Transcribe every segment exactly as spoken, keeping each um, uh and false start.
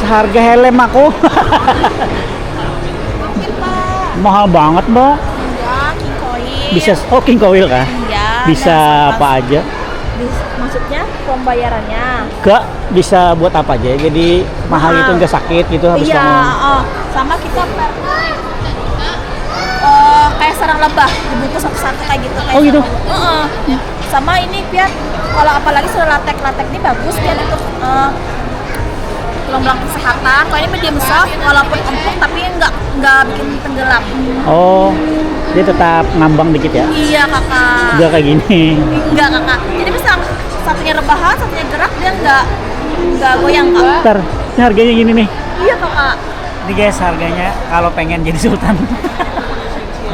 Harga helm aku. Mungkin Pak. Mahal banget, Mbak. Iya, King Koil. Bisa, oh, King Koil kah? Iya. Bisa Dan apa aja? Bis- maksudnya pembayarannya. Enggak, bisa buat apa aja. Jadi mahal gitu, Mahal. Enggak sakit gitu habis Iya, bangun. Oh. Sama kita pernah eh, kayak sarang lebah dibungkus satu-satu kayak gitu kayak Oh, gitu? Heeh. Sama ini Pian, kalau apalagi sudah latek-latek ini bagus Pian untuk eh, gelombang kesehatan. Kalau ini medium soft, walaupun empuk tapi nggak nggak bikin tenggelam. Oh, dia tetap ngambang dikit ya? Iya kakak. Enggak kayak gini. Enggak kakak. Jadi bisa satunya rebahan, satunya gerak, dia nggak nggak goyang kak. Ntar, ini harganya gini nih. Iya kakak. Ini guys, harganya kalau pengen jadi sultan.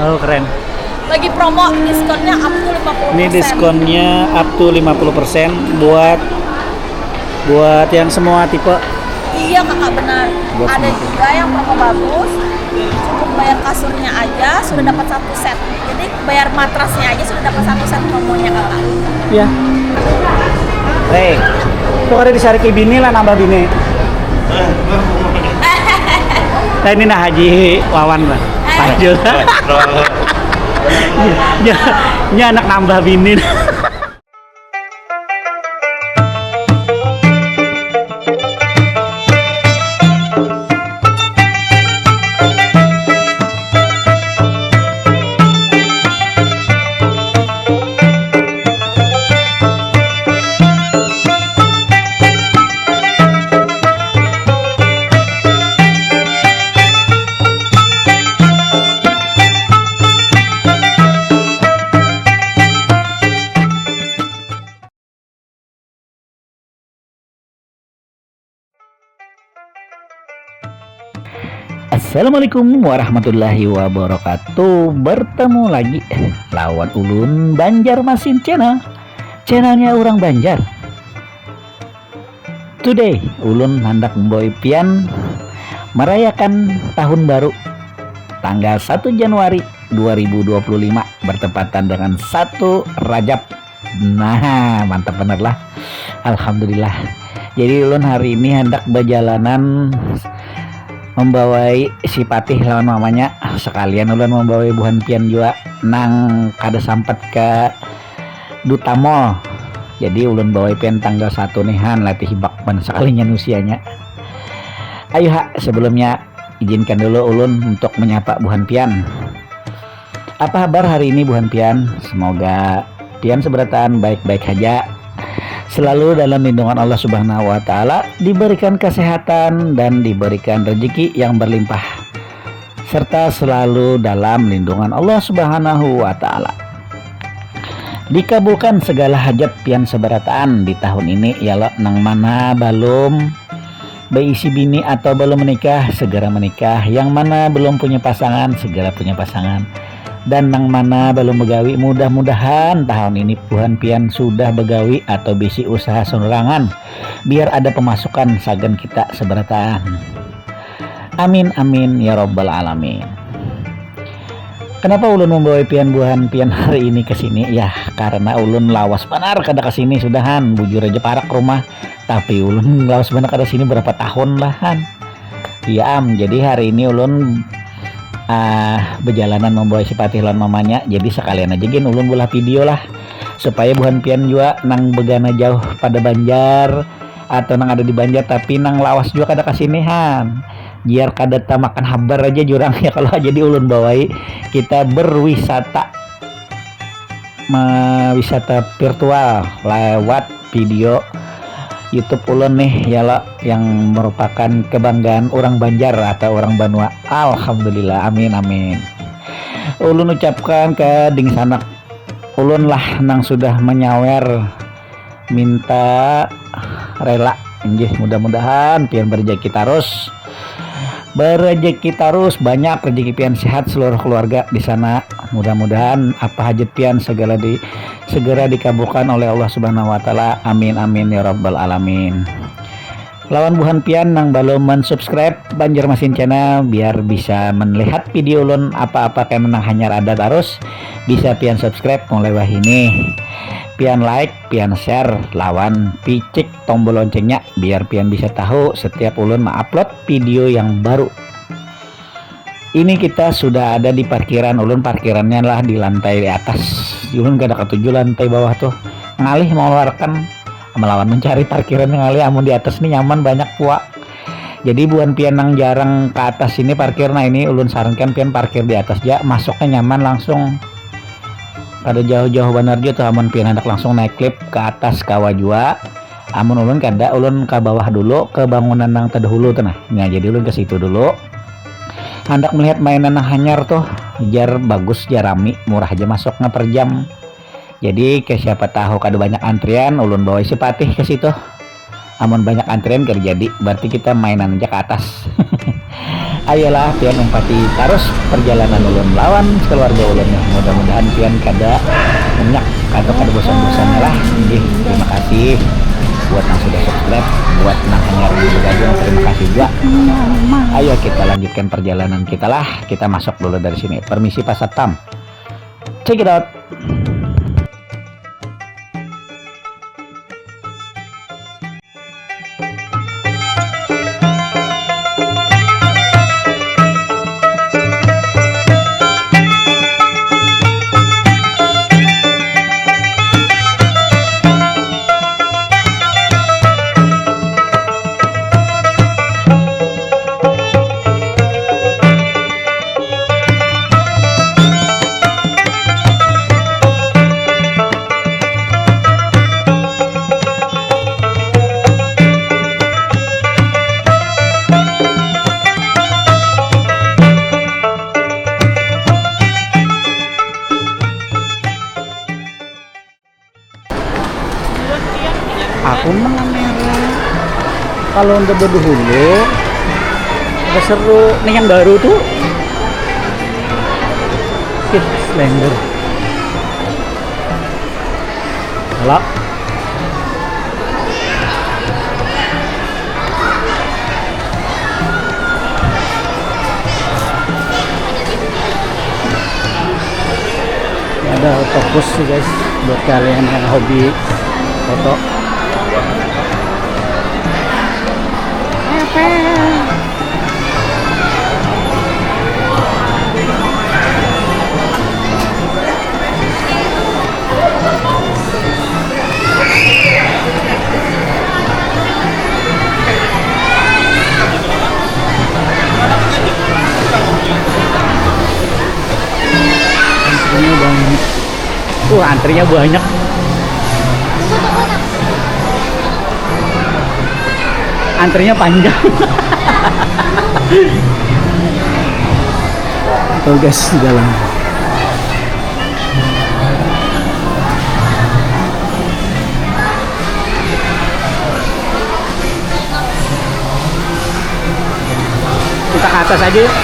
Oh, keren. Lagi promo diskonnya up to lima puluh persen. Ini diskonnya up to lima puluh persen buat buat yang semua tipe. Iya kakak benar. Buat Ada semua. Juga yang promo bagus. Cukup bayar kasurnya aja sudah dapat satu set. Jadi bayar matrasnya aja sudah dapat satu set promonya kakak. Ya. Hei, itu kada disariki bini lah, nambah bini. Nah, ini nah Haji Wawan lah. Haji. Ya, ya, ini anak nambah bini. Assalamualaikum warahmatullahi wabarakatuh. Bertemu lagi lawan ulun Banjarmasin Channel. Channelnya orang Banjar. Today, ulun handak membawa pian merayakan tahun baru tanggal satu Januari dua ribu dua puluh lima bertepatan dengan satu Rajab. Nah, mantap bener lah. Alhamdulillah. Jadi ulun hari ini hendak berjalanan membawai si Patih lawan mamanya, sekalian ulun membawai buhan pian jua nang kada sampat ke Duta Mall. Jadi ulun bawai pian tanggal satu nih han, latih hibak ban sekalinya nusianya. Ayo ha, sebelumnya izinkan dulu ulun untuk menyapa buhan pian. Apa habar hari ini buhan pian? Semoga pian seberataan baik-baik haja. Selalu dalam lindungan Allah Subhanahu wa taala, diberikan kesehatan dan diberikan rezeki yang berlimpah serta selalu dalam lindungan Allah Subhanahu wa taala. Dikabulkan segala hajat pian seberataan di tahun ini, ya lo, nang mana balum beisi bini atau belum menikah, segera menikah. Yang mana belum punya pasangan, segera punya pasangan. Dan nang mana belum begawi, mudah-mudahan tahun ini buhan pian sudah begawi atau bisi usaha sorangan. Biar ada pemasukan sagan kita seberataan. Amin amin ya rabbal alamin. Kenapa ulun membawa pian buhan pian hari ini ke sini? Ya, karena ulun lawas banar kada ke sini sudahan. Bujur aja parak rumah. Tapi ulun lawas banar kada sini berapa tahun lah han. Iya am, jadi hari ini ulun ah berjalanan membawa si Patih lawan mamanya. Jadi sekalian aja gin ulun bulah video lah supaya buhan pian jua nang begana jauh pada Banjar atau nang ada di Banjar tapi nang lawas jua kada kasini han. Biar kada tamakan habar aja jurang ya kalau jadi ulun bawai kita berwisata me- wisata virtual lewat video YouTube ulun nih ya lo yang merupakan kebanggaan orang Banjar atau orang Banua. Alhamdulillah, amin amin. Ulun ucapkan ke dingsanak ulun lah nang sudah menyawer minta rela. Inggih, mudah-mudahan pian berejeki terus. Berejeki terus, banyak rezeki pian, sehat seluruh keluarga di sana. Mudah-mudahan apa hajat pian segala di segera dikabulkan oleh Allah Subhanahu wa taala. Amin amin ya rabbal alamin. Lawan buhan pian nang balum mensubscribe Banjarmasin Channel, biar bisa melihat video ulun apa-apa kena nang hanyar ada tarus, bisa pian subscribe mulai wahini. Pian like, pian share, lawan picik tombol loncengnya biar pian bisa tahu setiap ulun ma-upload video yang baru. Ini kita sudah ada di parkiran ulun, parkirannya lah di lantai atas. Ulun kada katuju lantai bawah tuh. Ngalih mengeluarkan melawan mencari parkiran yang ngalih, amun di atas nih nyaman banyak pua. Jadi buhan pian nang jarang ke atas sini parkir, nah ini ulun sarankan pian parkir di atas ja, masuknya nyaman langsung. Kada jauh-jauh banar jua tuh, amun pian hendak langsung naik lift ke atas kawa jua. Amun ulun kada, ulun ke bawah dulu, ke bangunan nang terdahulu tuh nah. Nah, jadi ulun ke situ dulu. Handak melihat mainan nang hanyar tuh, jar bagus, jar rami, murah aja masuknya per jam. Jadi ke siapa tahu kada banyak antrian, ulun bawa isi patih ke situ. Amun banyak antrian kada jadi, berarti kita mainan aja ke atas. Ayolah, pian umpati tarus perjalanan ulun lawan sekeluarga ulun nih. Mudah-mudahan pian kada munyak atau kada bosan-bosannya lah. Nggih, terima kasih buat yang sudah subscribe, buat nang hanyar di bergabung, terima kasih juga. Ayo kita lanjutkan perjalanan kita lah, kita masuk dulu dari sini. Permisi Pak Satpam. Check it out. Aku mengamera kalau untuk berdahulu, ada seru nih yang baru tuh. Kid Slender. Halo. Ini ada autobus sih guys, buat kalian yang hobi foto. Antrinya banyak. Wah, antrinya banyak. Antrinya panjang. Tuh guys, di dalam. Kita ke atas aja yuk.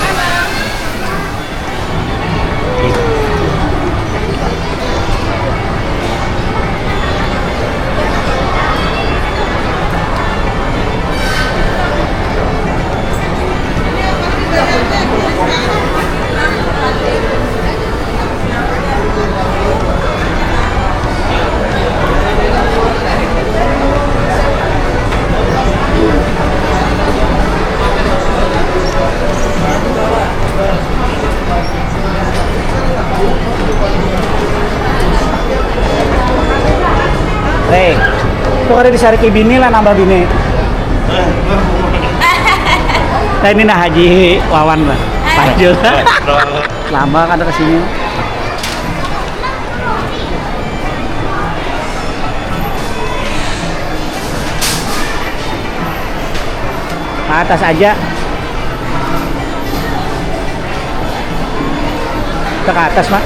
Rey, tuh kada disariki bini lah, nambah bini. Nah, ini nah Haji Wawan lah. Panjul. Lama kada kesini. Ke atas aja. Kita ke atas, Mak.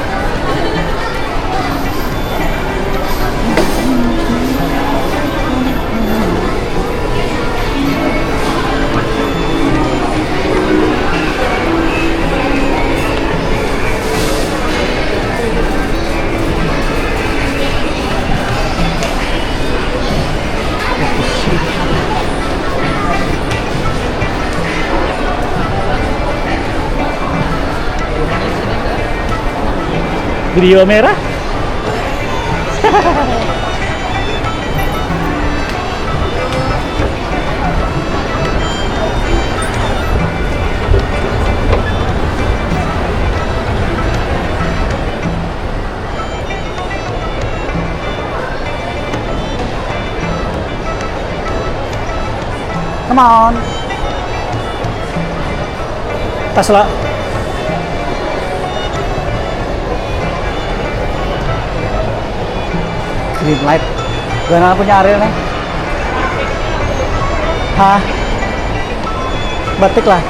Video merah. Come on. Tas lah. Green light. Gana punya Ariel nih. Hah? Batik lah.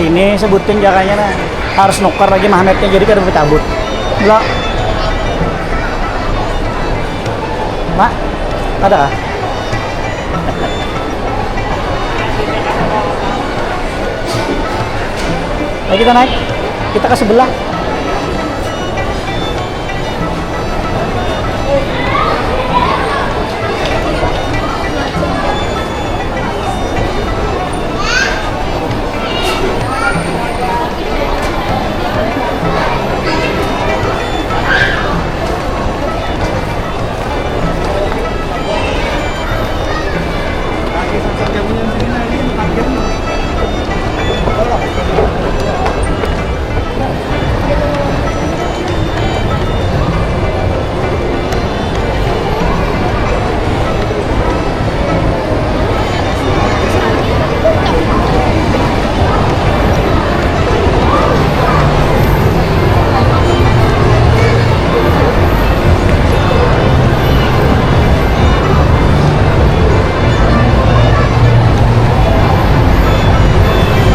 Ini sebutin jakanya nah. Harus nukar lagi magnetnya jadi kada boleh cabut. Lo. Mak, ada kah? Ayo kita naik. Kita ke sebelah.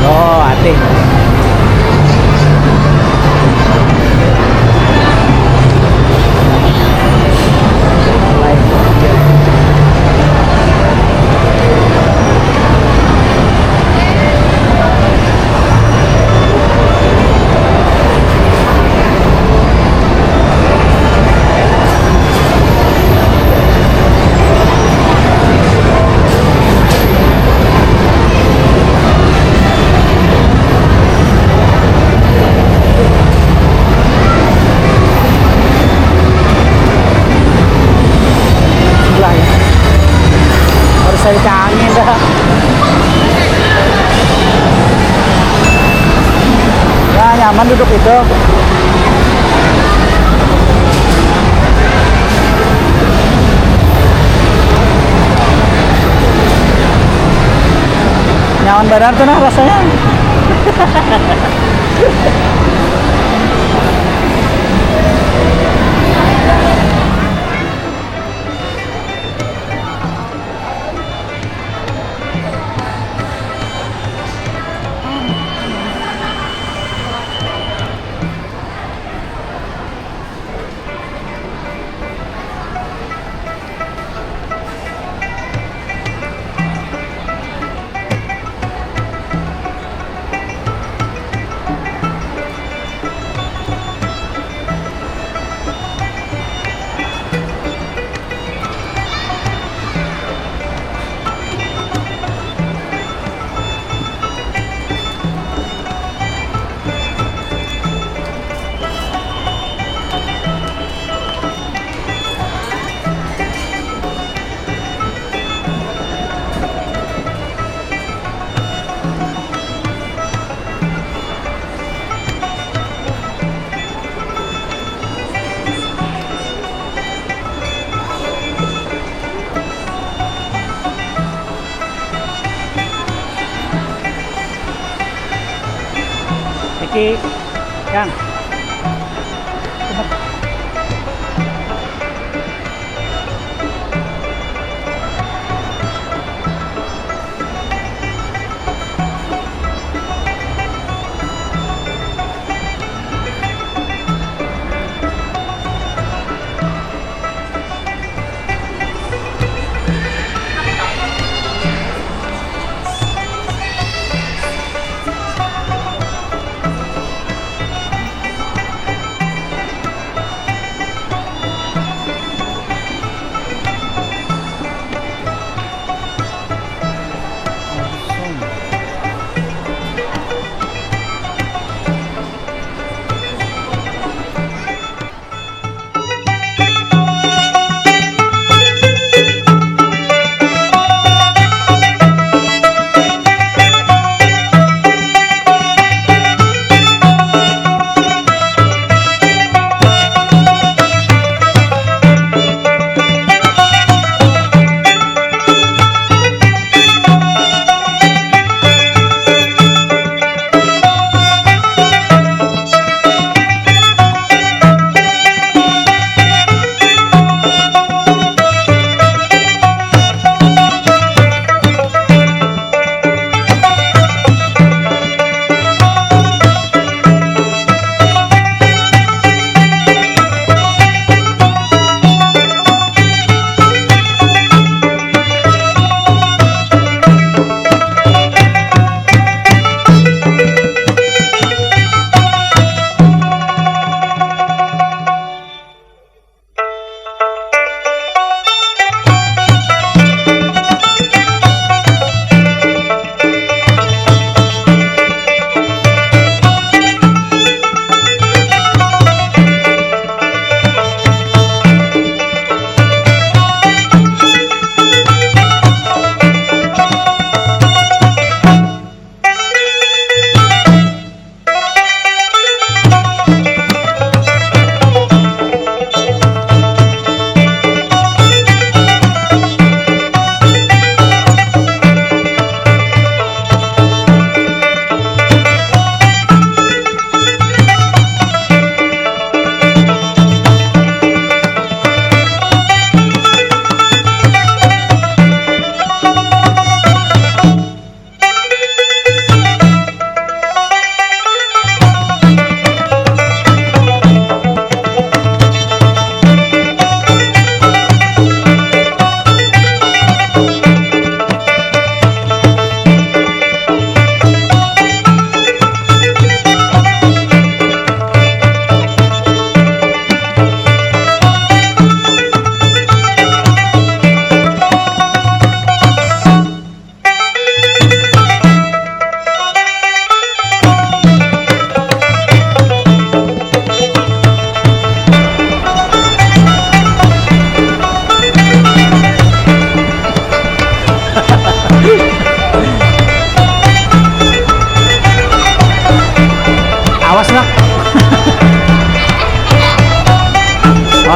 Oh, atih. Sebelah ya. Harus cari angin dah. Ya, nyaman duduk itu. Nyaman banar tuh nah rasanya. Niki, Kang.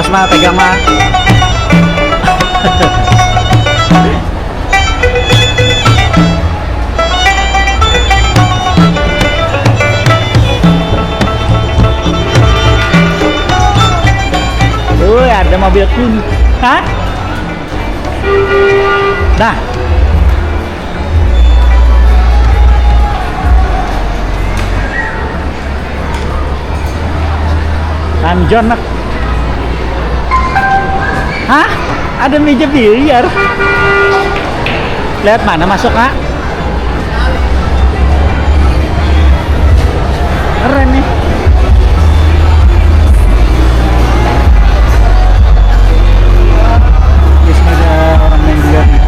Ma, pegang ma. Woi, ada mobil kun. Hah? Nah. Anjon nak. Hah? Ada meja biliar. Lihat mana masuk, Kak? Keren nih. Di sini ada orang main biliar nih.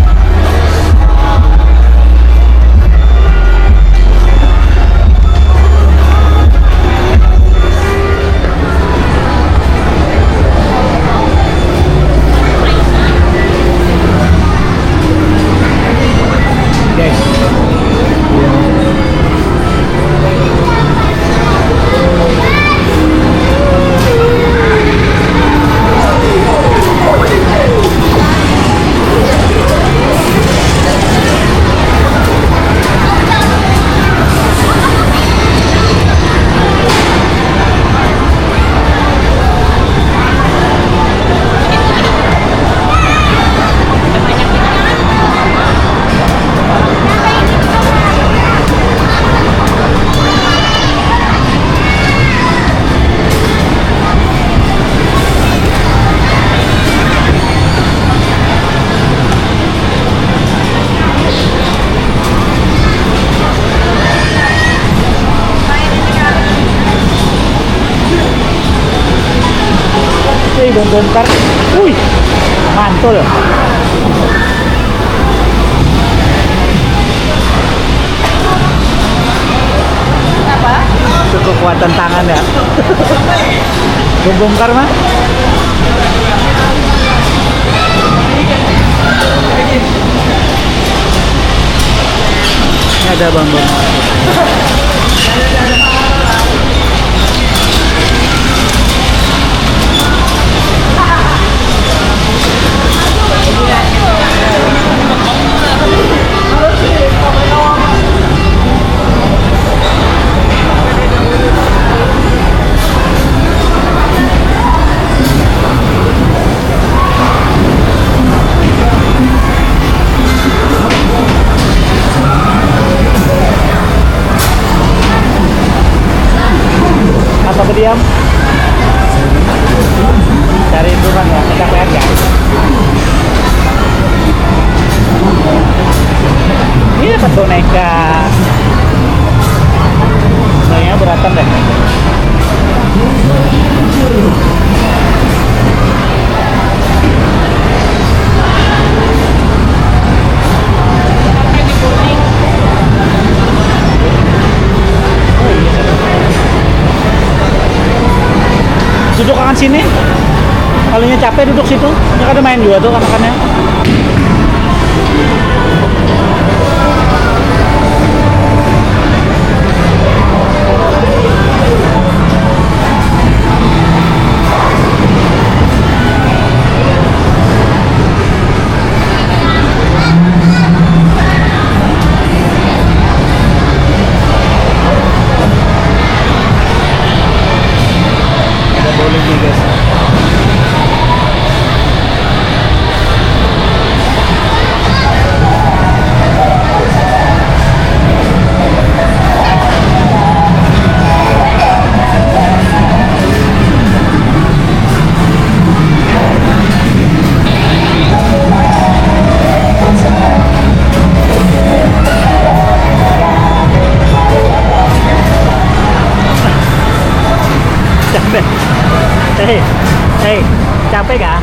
Wih, bom bongkar. Wih, mantul. Apa? Itu kekuatan tangan ya. Bom bongkar mah. Ini ada bambang. Apa berdiam? Cari itu kan ya, kecapean ya. Iya, kan boneka. Kayaknya beratan deh. Duduk akan sini. Kalinya capek duduk situ. Ini kada main juga tuh anak-anaknya. Ada bowling nih, guys. Capek. Hei, hei, capek kah?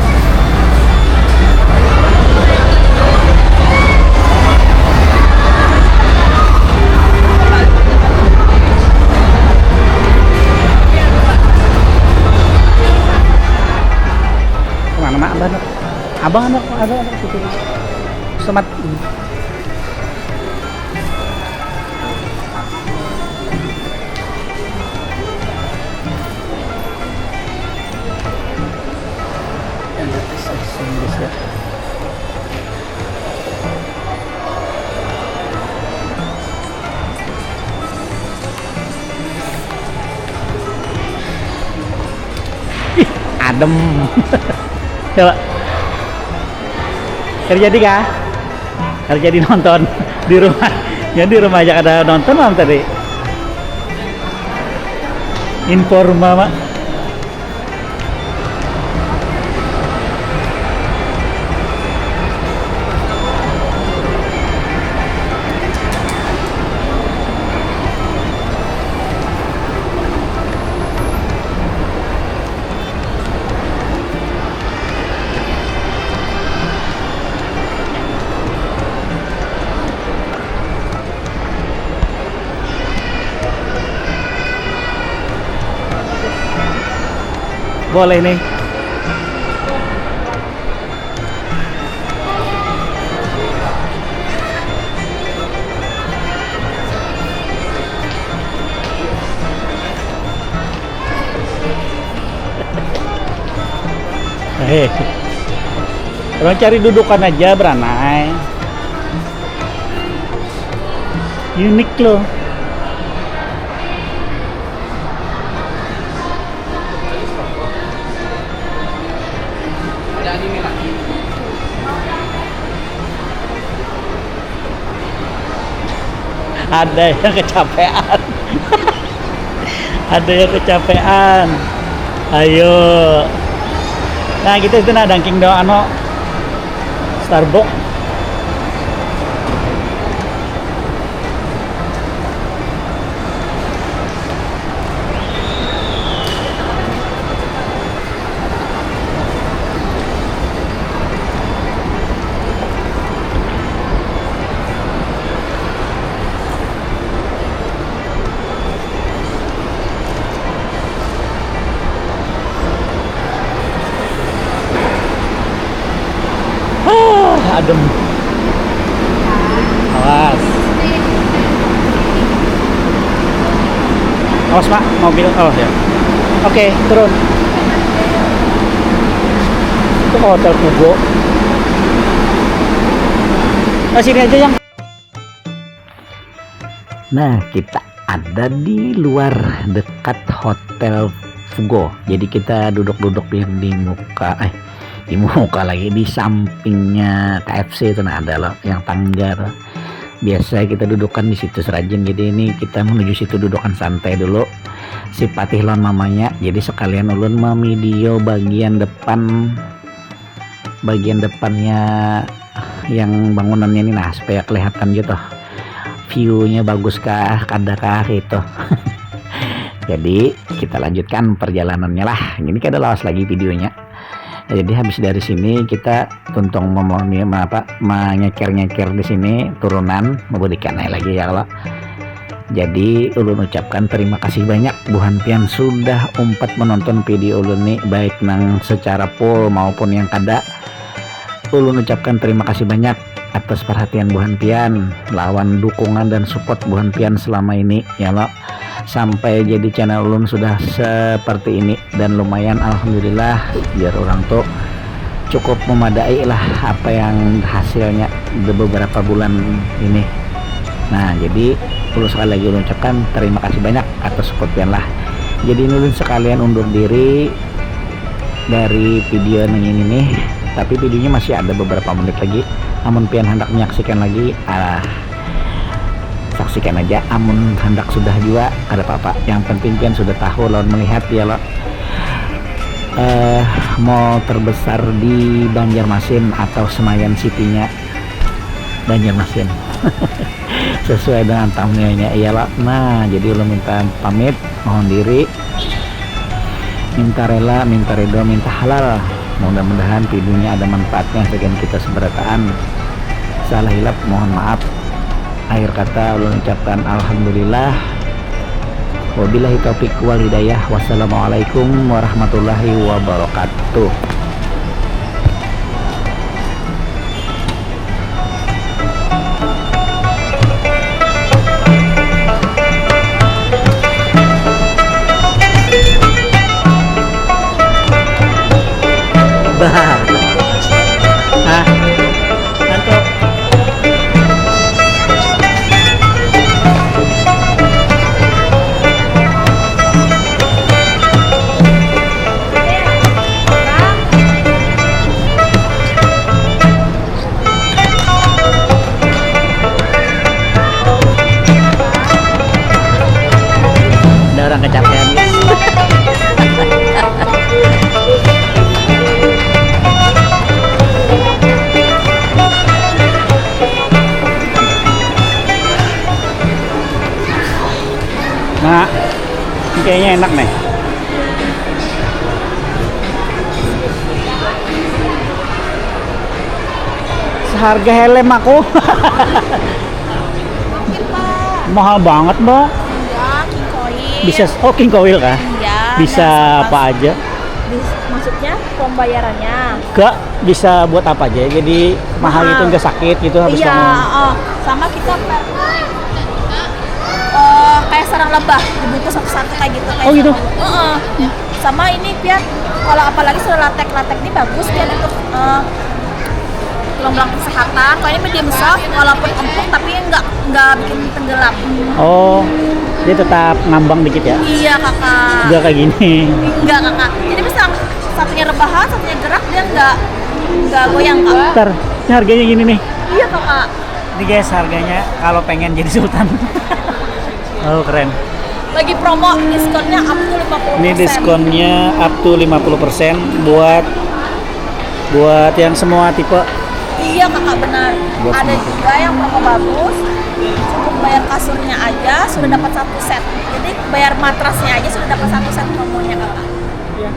Kemana mak abah nih? Abang anak ada anak situ. Semat. Ih, adem. Coba. Kada jadi kah? Kada jadi nonton di rumah. Ya, di rumah aja kada nonton malam tadi. Informa, Mak. Boleh nih. Hehe. Orang cari dudukan aja, beranai. Unik loh. Ada yang kecapean. Ada yang kecapean. Ayo. Nah, kita itu nah dangking dong, ano, Starbucks. Huh, adem. Awas. Awas, Pak, mobil. Oh, ya. Oke, turun. Itu ke Hotel Fugo. Nah, sini aja, yang. Nah, kita ada di luar dekat Hotel Fugo. Jadi kita duduk-duduk yang di muka, eh, di muka lagi, di sampingnya K F C itu, nah, ada loh yang tangga tuh. Biasa kita dudukan di situ serajin. Jadi ini kita menuju situ dudukan santai dulu. Si Patih lawan mamanya. Jadi sekalian ulun memidio bagian depan, bagian depannya yang bangunannya ini, nah, supaya kelihatan gitu view-nya bagus kah, kada kah gitu. Jadi kita lanjutkan perjalanannya lah. Ini kada lawas lagi videonya. Jadi habis dari sini kita tuntung mem-, mem-, apa, menyeker-nyeker di sini turunan, memberikan lagi ya, kalau. Jadi ulun ucapkan terima kasih banyak buhan pian sudah umpat menonton video ulun ni, baik nang secara full maupun yang kada. Ulun ucapkan terima kasih banyak atas perhatian buhan pian lawan dukungan dan support buhan pian selama ini, ya lo. Sampai jadi channel ulun sudah seperti ini dan lumayan, alhamdulillah, biar orang tuh cukup memadai lah apa yang hasilnya di beberapa bulan ini. Nah, jadi perlu sekali lagi ulun ucapkan terima kasih banyak atas support pian lah. Jadi ini ulun sekalian undur diri dari video nang ini nih, tapi videonya masih ada beberapa menit lagi. Amun pian hendak menyaksikan lagi, ah, saksikan aja. Amun hendak sudah juga, kada apa-apa. Yang penting pian sudah tahu lawan melihat ya lo. Eh, mall terbesar di Banjarmasin atau Senayan City-nya Banjarmasin. Sesuai dengan thumbnailnya iyalah. Nah, jadi ulun minta pamit, mohon diri, minta rela, minta ridho, minta halal. Mudah-mudahan videonya ada manfaatnya sagan kita seberataan. Salah hilap mohon maaf. Akhir kata ulun ucapkan alhamdulillah. Wabillahi taufik wal hidayah. Wassalamualaikum warahmatullahi wabarakatuh. Bah, Kayaknya enak nih. Seharga helm aku. Mahal banget, Mbak. Iya, King Koil. Bisa, oh, King Koil kah? Iya. Bisa apa aja? Maksudnya pembayarannya. Gak bisa buat apa aja. Jadi mahal itu nggak sakit gitu habis. Iya, bangun. Oh, sama kita pernah eh, kayak sarang lebah dibungkus satu-satu kayak gitu, kayak. Oh, gitu? Heeh. Sama ini, Pian, kalau apalagi sudah latek, latek ini bagus, Pian, untuk eh, tulang-tulang kesehatan. Kalau ini medium soft, walaupun empuk tapi nggak nggak bikin tenggelam. Oh, dia tetap ngambang dikit ya? Iya, Kakak. Nggak kayak gini. Nggak, Kakak. Jadi misal satunya rebahan, satunya gerak, dia nggak nggak goyang, Kak. Ntar, ini harganya gini nih. Iya, Kakak. Ini guys, harganya kalau pengen jadi sultan. Oh, keren. Lagi promo, diskonnya up to lima puluh persen. Ini diskonnya up to lima puluh persen buat buat yang semua tipe. Iya, Kakak, benar. Buat ada semua tipe juga yang promo bagus. Cukup bayar kasurnya aja sudah dapat satu set. Jadi bayar matrasnya aja sudah dapat satu set promonya, Kakak. Iya.